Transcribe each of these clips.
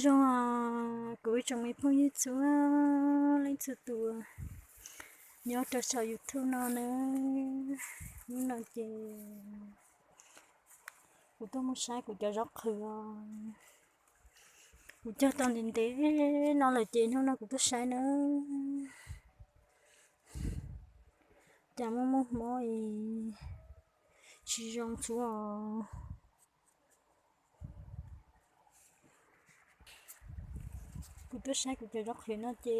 Zoo, kuv ib tsoom me phooj ywg txhua leej txhua tus nyob rau saum YouTube no na, hnub no ces kuv tuaj mus saib kuv cov zaub qhwv os. Kuv cog tau ntev ntev no lawm ces hnub no kuv tuaj saib na, cas muaj muaj hmob es tsis zoo txhuv os. Kuv tuaj saib kuv cov zaub qhwv no ces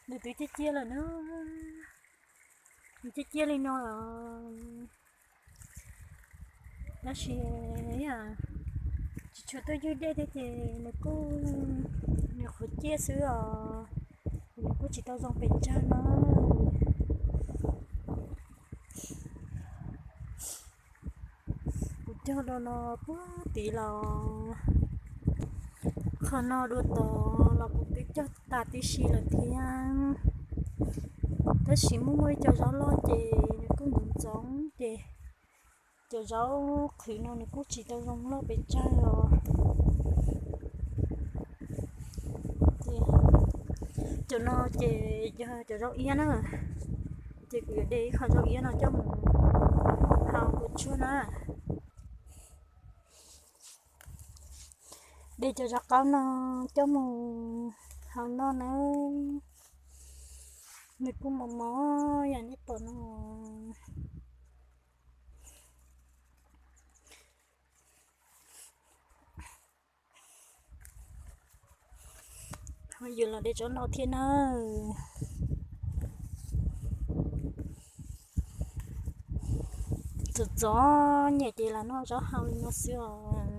nws twb ciaj ciaj lawm na, nws ciaj ciaj li no lawm. Tab sis tsis tshua tuaj ywg dej thiab ces nws kuj, nws qhuav ciaj xwb os, nws kuj tsis tau zoo pes tsawg no. Kuv cog rau no puag tid los, qhov no dua tod los kuv twb cog tas tib si lawm thiab. Tab sis muaj muaj ib co zaub loj ces nws kuj ntxoov ntxoov ces cov zaub qhwv no nws kuj tsis tau zoo loj pes tsawg os. Ces cov no ces yog cov zaub iab na, ces kuv yuav de ib qho zaub iab no coj mus hau kua tshuaj na. De cov zaub qaub no coj mus hau noj na. Nws kuj mos mos yam nej pom no. Ho yus los de tsob no thiab na. Txom txom nyem ces los noj zaub hau li no xwb os.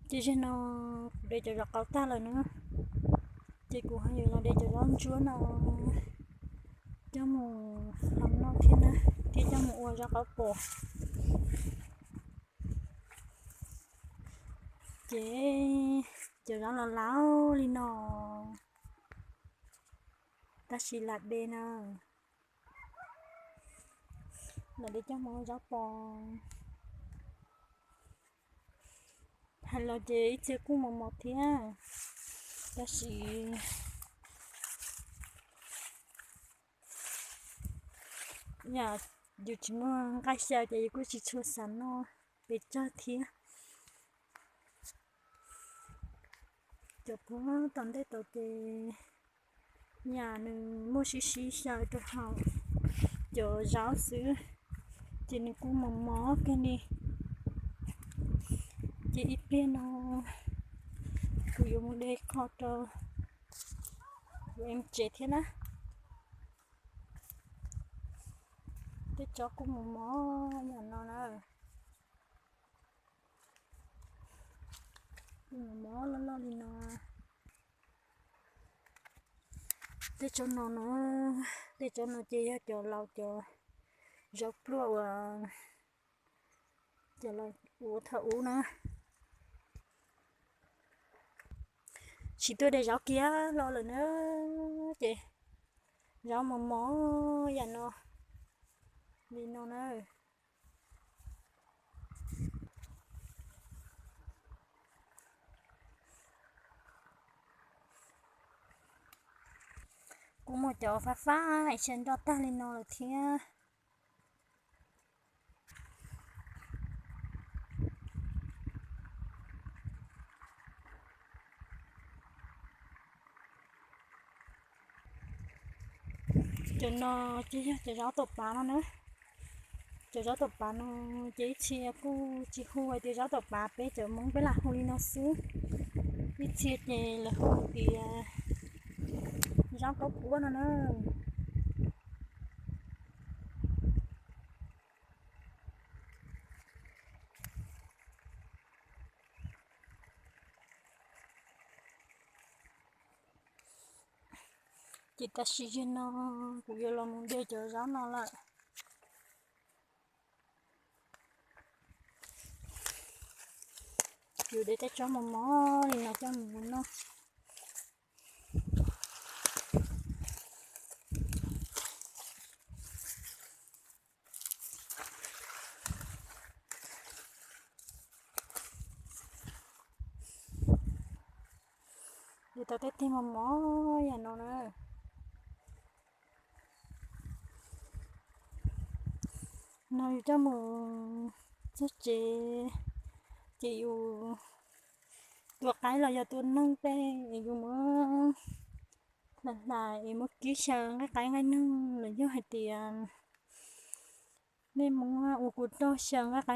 Ces zaum no kuv de cov zaub qaub tag lawm na, ces kuv ho yuav los de cov zaub ntsuab no coj mus hau noj thiab na, thiab coj mus ua zaub qaub pos. Ces cov zaub los laus li no, tab sis lam de na, lam de coj mus ua zaub pos. Hais los ces ib txhia kuj mos mos thiab, tab sis yam yus tsis muaj nqaij xyaw ces yus kuj tsis tshua xav noj pes tsawg thiab. Cov puag tom ntej tod ces yam nws muaj sib sib xyaw rau hauv cov zaub xwb, ces nws kuj mos mos kawg li. Ces ib pliag no kuv yuav mus de qho rau kuv em tsev thiab na. Tej tsob kuj mos mos yam no na. Kuj mos mos loj loj li no. Tej tsob no no, tej tsob no ces yog cov laus cov zaub pluaj uas cov laus ua thaum ub na. Tsis tuaj de zaub kiag los lawm na, ces zaub mos mos yam no li no na. Kuj muaj cov fab fab ib txhia nroj tag li no lawm thiab. Cov no ces yog cov zaub tom pav no na. Cov zaub tom pav no ces ib txhia kuj tsis hu hais tias zaub tom pav, peb cov Hmoob peb lam hu li no xwb. Ib txhia ces lawv hu hais tias zaub qaub puab no na. Ces tam sim no kuv yuav los mus de cov zaub no lawm. Yus de tej tsob mos mos li no coj mus noj. De tau tej teg mos mos yam no na. No yus coj mus txog tsev ces yus tua qaib los yog tua noog tej es yus muab hlais hlais es muab kib xyaw nqaij qaib nqaij noog los yog hais tias nej muab ua kuv rog xyaw nqaij qaib